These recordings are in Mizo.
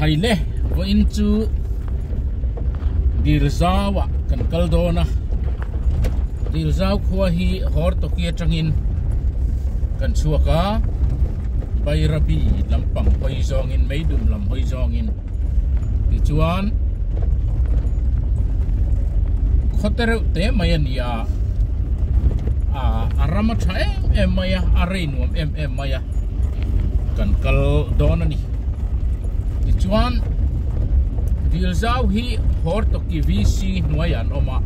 Khaile vawiin chu dil zauah kan kal dawn a dil zau khua hi Hortoki atangin kan chhuak a Bairabi lampang hawi zawngin Meidum lam hawi zawngin tichuan khawte reuh te mai a ni a a ram a tha em em mai a a rei nuam em em mai a kan kal dawn a ni tichuan dil zau hi Hortoki VC hnuaiah an awm a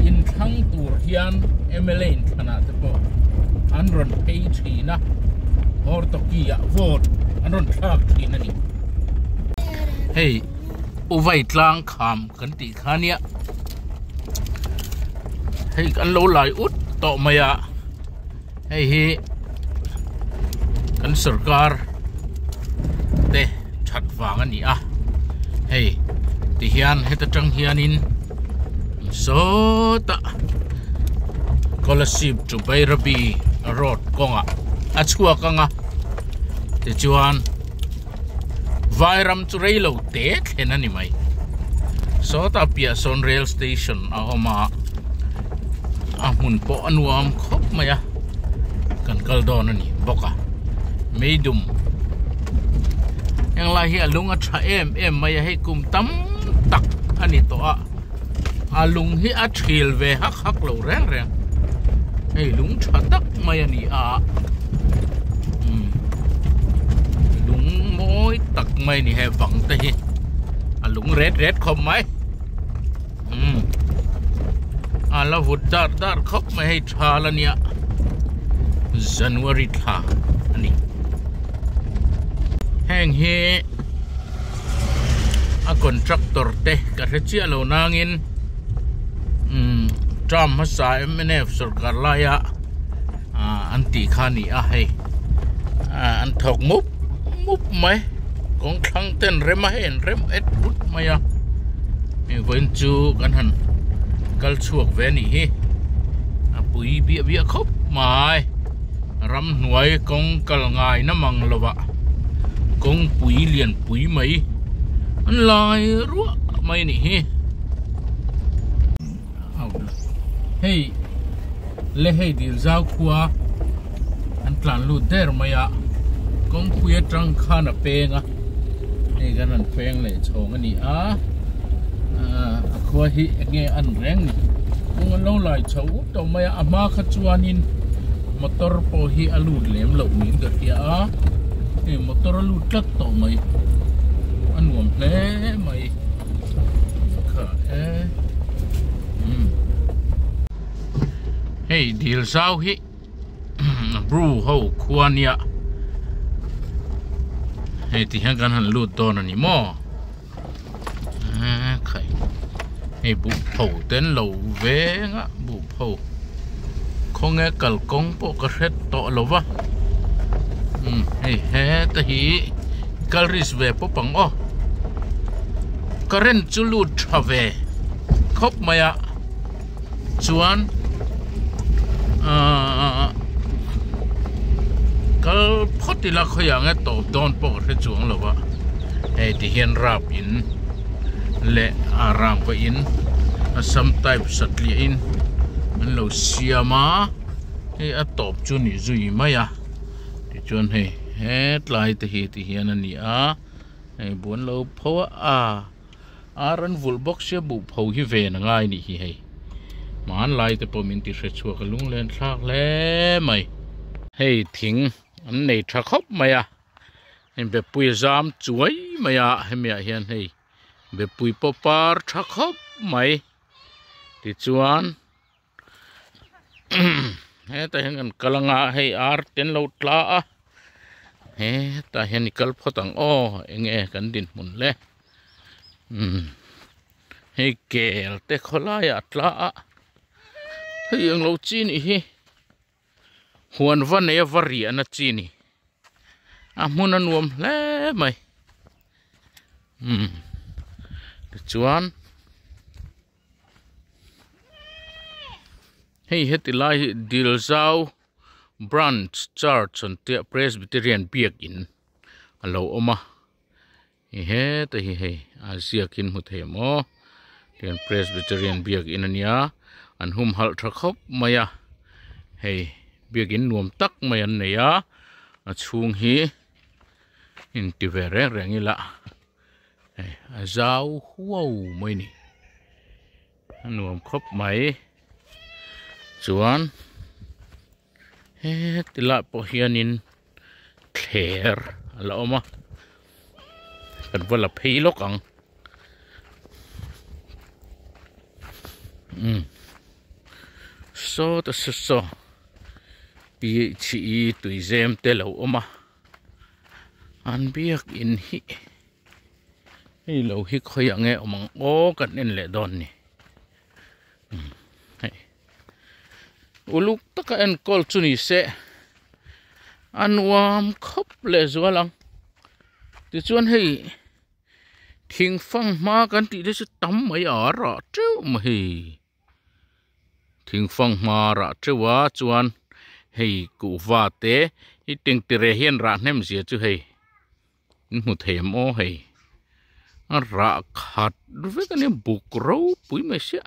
inthlang tur hian M_L_A inthlanah te pawh an rawn phei thin a Hortoki ah vote an rawn thlak thin a ni hei Uvai tlang kham kan tih kha nia hei kan lo lai ut tawh mai a hei hi kan sorkar te that vang a ni a hei ti hian heta tang hianin sawtah scholarship to Bairabi road kawngah a chhuak ang a tichuan. Vairam chu rei lo te thlen a ni mai. Sawtah piah sawn rail station a awm a, a hmun pawh a nuam khawp mai a, kan kal dawn a ni bawk a. Meidum heng lai hi a lung a tha em em mai a, hei kum tam tak a ni tawh a, a lung hi a thil ve hak hak lo reng reng. Hei lung tha tak mai a ni a. Lung mawi tak mai ni he bang te hi a lung ret ret khawp mai umm a la vut dar dar khawp mai hei tha la nia January thla a ni heng hi a contractor te ka hre chiah lo nangin umm term hmasa mnf sorkar laia. an tih kha a ni a hei an thawk mup mup mai kawng thlang ten rem a hei an rem et ut mai a hei vawiin chu kan han kal chhuak ve a nih hi a pui biah biah khawp mai ramhnuai kawng kal ngai na mang lo ah kawngpui lian pui mai an lai ruah mai a nih hi. Hei le hei dil zau khua an tlan lut der mai a kawngpui atang khan a peng a hei kan rawn peng leh chhawng a ni a a khua hi eng nge an reng ni kawng an lo lai chho up tawh mai a a hma kha chuanin motor pawh hi a lut lem loh niin ka hria a hei motor a lut tlat tawh mai a nuam hle mai. Hei dil zau hi bru ho khua nia hei ti hian kan han lut dawn a ni maw khai hei buh pho te an lo veng a buh pho khawnge kalkawng pawh ka hre tawh lo va hei heta hi kal risk ve pawp ang aw current chu lut tha ve khawp mai a chuan ahh kal phawt ila khawiah nge tawp dawn pawh ka hre chuang lo va hei ti hian rap in leh a rangva in a sam type satliah in an lo siam a hei a tawp chu ni zui mai a tichuan hei hetlai te hi ti hian a ni a hei buan lo pho a ar an vulh bawk sia buh pho hi ven a ngai anih hi hei hmanlai te pawh min ti hre chhuak a lunglen thlak hle mai. Hei thing an nei tha khawp mai a hei bepui a zam chuai mai a hemi ah hian hei bepui pawh par tha khawp mai tichuan hetah hian kan kal anga hei ar te an lo tla a hetah hian i kal phawt ang aw enge kan dinhmun le umm hei kel te khawlaiah a tla a hei englo chi nih hi. Huan va nei a va riahna chi a ni a hmun a nuam hle mai umm tichuan hei heti lai hi Dilzau branch church an tia Presbyterian biakin a lo awm a. I heta hi hei a ziak in hmu thei ang aw tian Presbyterian biakin a nia an humhalh tha khawp mai a hei biakin nuam tak mai an nei a a chhung hi inti ve reng reng ila hei a zau huau mai a ni a nuam khawp mai chuan heti lai pawh hianin thler a la awm a kan va la phei lawk ang umm saw ta saw saw p h e tui zem te lo awm a an biakin hi hei lo hi khawiah nge awm ang aw kan en leh dawn ni umm hei. Uluk taka enkawl chu ni se a nuam khawp leh zual ang tichuan hei thing fang hma kan tih te chu tam mai a rah teuh mai hei thing fang hma rah teuh a chuan hei kuhva te hi tengtere hian rah hnem zia chu hei. In hmu thei em aw hei a rah khat vek a nia buk ropui mai sia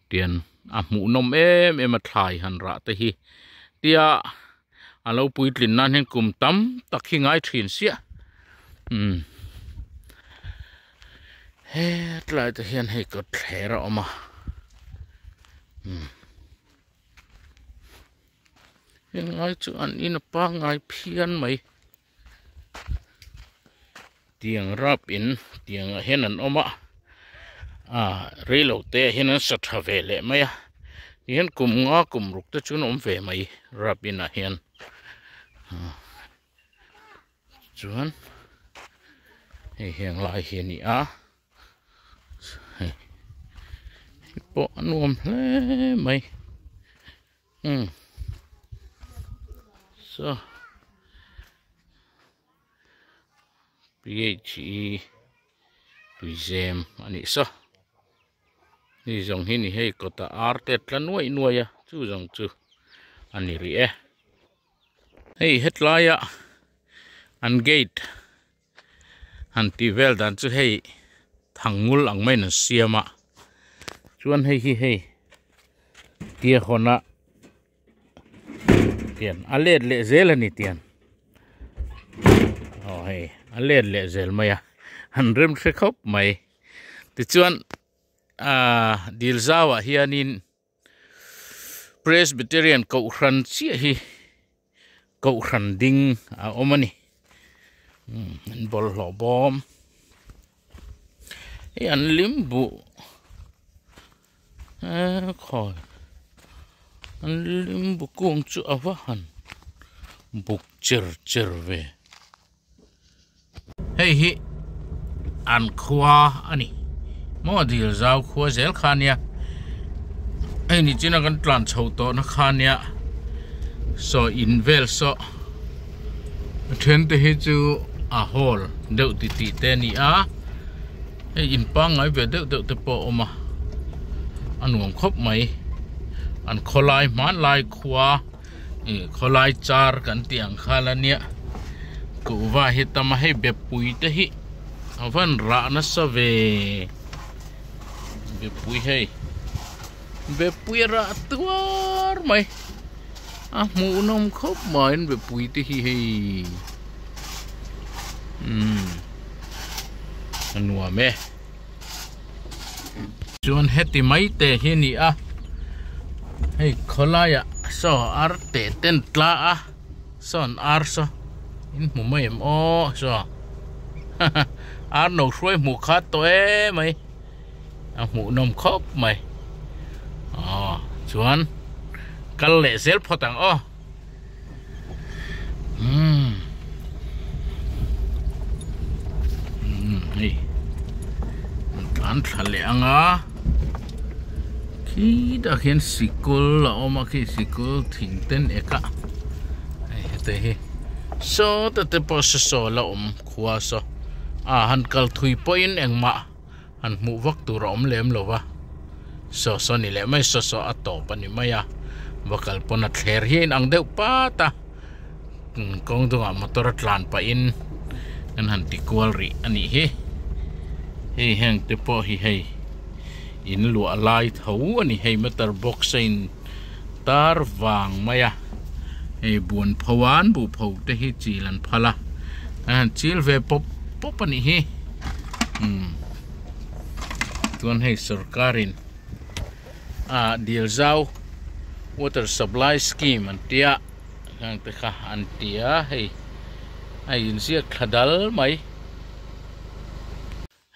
tian a hmuh nawm em em a thlai han rah te hi tia a lo puitlin nan hian kum tam tak hi ngai thin sia umm hetlai te hian hei kawtthler a awm a umm. Heng lai chu an in a pangngai phian mai tiang rap in tiang ah hian an awm a ah reilo te ah hian an sa tha ve leh mai a tihian kum nga kum ruk te chu an awm ve mai rap in ah hian chuan hei heng lai hi a ni a. Hei pawh a nuam hle mai umm saw ph e tuizem a nih saw hei zawng hi ni hei kawtah ar te a tla nuaih nuaih a chu zawng chu a ni rih e hei hetlaiah an gate. Han tih vel dan chu hei thangngul ang maiin an siam a chuan hei hi hei tia hawn a tian a let leh zel a ni tian aw hei a let leh zel mai a han rem hre khawp mai tichuan ahh dil zauah hianin. Presbyterian kohhran chiah hi kohhran ding a awm a ni an bawlhhlawh bawm hei an lim buh eee khawi an lim bu kung chu a va han buk cher cher ve. Hei hi an khua a ni maw dil zau khua zel kha ania hei ni china kan tlan chho tawh na kha ania saw in vel saw a then te hi chu a hall deuh ti tih te a ni a hei in pangngai ve deuh deuh te pawh a awm a a nuam khawp mai an khawlai hmanlai khua. Ih khawlai char kan tih ang kha la nia kuhva hi tam a hei bepui te hi a van rah nasa ve bepui hei bepui a rah tuar mai a hmuh nawm khawp mai an bepui te hi hei umm a nuam e. Chuan heti mai te hi a ni a hei khawlaiah saw ar teh ten tla a saw an ar saw in hmu mai em aw saw ar no hruai hmuh khat tawh em mai a hmuh nawm khawp mai aw chuan kal leh zel phawt ang aw umm umm hei an tlan thla leh ang a khitah khian sikul a awm a khi sikul thing ten ek a hei hete hi sawta te pawh saw saw la awm khua saw a han kal thui pawhin engmah han hmuh vak tur a awm lem lo va saw saw ni leh mai saw saw a tawp a ni mai a va kal pawn a thler hi a inang deuh pat a kawng dungah motor a tlan pahin Kan han ti kual rih a nih hi. Hei heng te pawh hi hei in luah lai tho a ni. Hei meter box a in tar vang mai a. Hei buan pho an buh pho te hi chil an phal a. An han chil ve pawp pawp a nih hi. Umm chuan hei sorkar in ah dil zau water supply scheme an tia. Heng te kha an ti a hei a inziak thla dal mai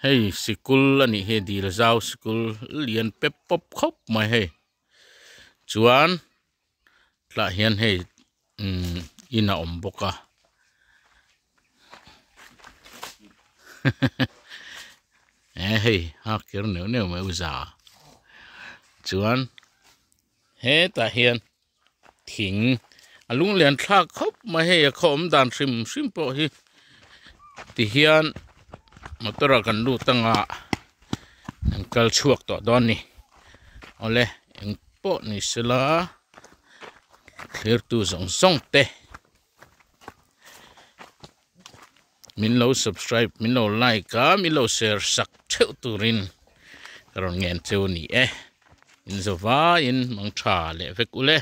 hei sikul a nih hi dil zau sikul lian pep pawp khawp mai hei chuan tah hian hei umm in a awm bawk a he hei a kir neuh neuh mai u za chuan hetah hian. Thing a lunglian thlak khawp mai hei a khaw awm dan hrim hrim pawh hi ti hian motor ah kan lut anga an kal chhuak tawh dawn a ni awle eng pawh ni sela thlir tu zawng zawng te min lo subscribe min lo like a min lo share sak theuh turin ka rawn ngen cheu a ni e in zo vaiin mang tha leh vek ule.